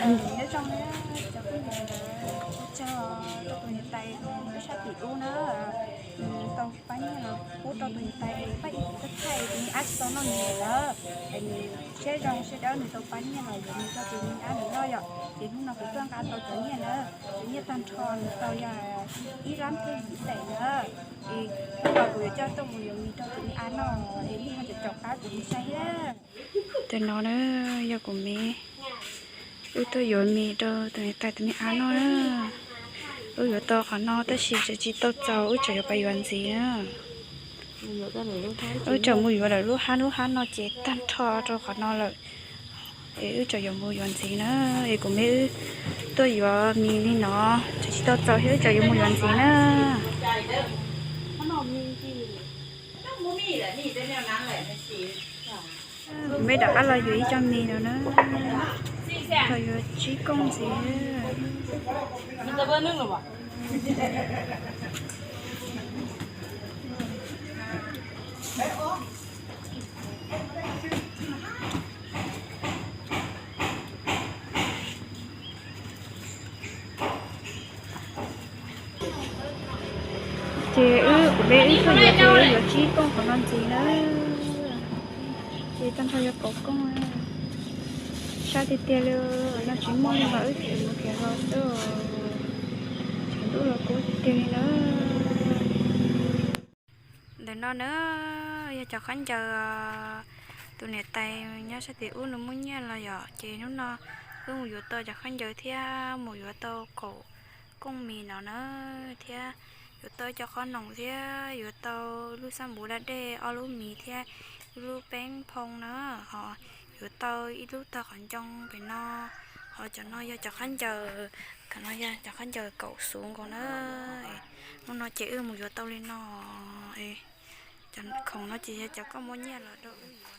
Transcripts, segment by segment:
Nyob zoo na cov phooj ywg, ua tsaug rau tus niam tais nyob sab tim ub na, nws tau pab nyiaj los pub rau tus niam tais es pab ib tus thaij tus me ab tsis tau noj nws lawm, es nws siab zoo siab dawb nws tau pab nyiaj los yuav nws rau tus me ab nws noj yom. Ces hnub no kuv tuaj nqa tau cov nyiaj na, cov nyiaj tag nrho nws tau yog ib lab thiab yim xees na. Es hnub no kuv yuav coj tuaj mus yuav mis rau tus me ab noj es yeej ho caum caum qab kuv mus saib thiab. Tus no na yog kuv me, wb tuaj yuav mis rau tus niam tais tus me ab noj na. Wb yuav tau qhov no tab sis tseem tsis tau txaus, wb tseem yuav pab yuav ntxiv na. Wb tseem mus yuav lawm lub hab, lub hab no ces tag nrho rau qhov no lawm. Es wb tseem yuav mus yuav ntxiv na. Es kuv me wb tuaj yuav mis li no, tseem tsis tau txaus thiab wb tseem yuav mus yuav ntxiv na. Kuv me rov qab los yuav ib co mis no na, tau yuav tsib kooj ntxiv. Ces wb kuv me wb tuaj yuav ces wb yuav tsib kooj qhov no ntxiv na. Ces tag nrho yog kaum kooj. Sab tiag tiag li, no tsis muaj li mas wb khiav mus khiav los xwb. Tshav ntuj los kub tiag tiag li na. Ntawm no na yog cov khaub ncaws tus niam tais nyob sab tim ub nws muab nyiaj los yom, ces hnub no wb mus yuav tau cov khaub ncaws thiab mus yuav tau kaum kooj mis no na, thiab yuav tau cov qhob noom thiab yuav tau lub xab npum da dej ob lub mis thiab ib lub peeb phoo na, ho yuav tau ib lub tawg qhov ncoo pem no, ho cov no yog cov khaub ncaws, cov no yog cov khaub ncaws kaum xuv nkaus na. Hnub no ces wb mus yuav tau li no. Cov khoom no ces yog cov koj muab nyiaj los rau wb yuav.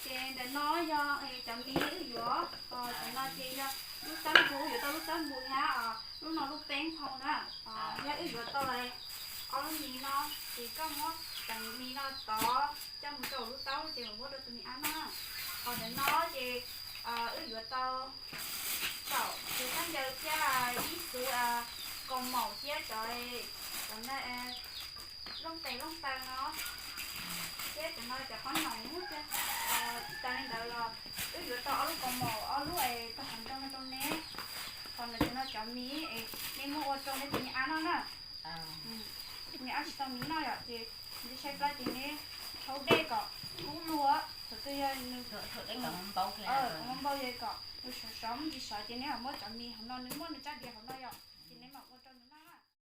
Ces ntawm no yog cov mis wb yuav, cov no ces yog lub xab npum, yuav tau lub xab npum thiab lub no lub peeb phoo na. Yog wb yuav tau ob lub mis no, ces koj muab cov mis no tod coj mus rau lub taub ces mam muab rau tus me ab noj. Ho ntawm no ces wb yuav tau kaum xuv khaub ncaws thiab ib xuv kaus maum thiab cov, cov looj tes looj taw no, thiab cov no cov qhob noom thiab. Tsis tas li ntawd los wb yuav tau ob lub kaus maum, ob lub es tawg qhov ncoo no rau neb. Ho ntawm no cov mis es neb muab ua rau neb tus me ab noj na. Tus me ab tsis tau mis noj yom, ces neb saib plab ces neb rhaub dej kom kub lug, thaum twg yog nws npau yog kom nws sov sov muaj ntsis sov ces neb ho muab cov mis hauv no, nws muaj nws rab diav hauv no yom.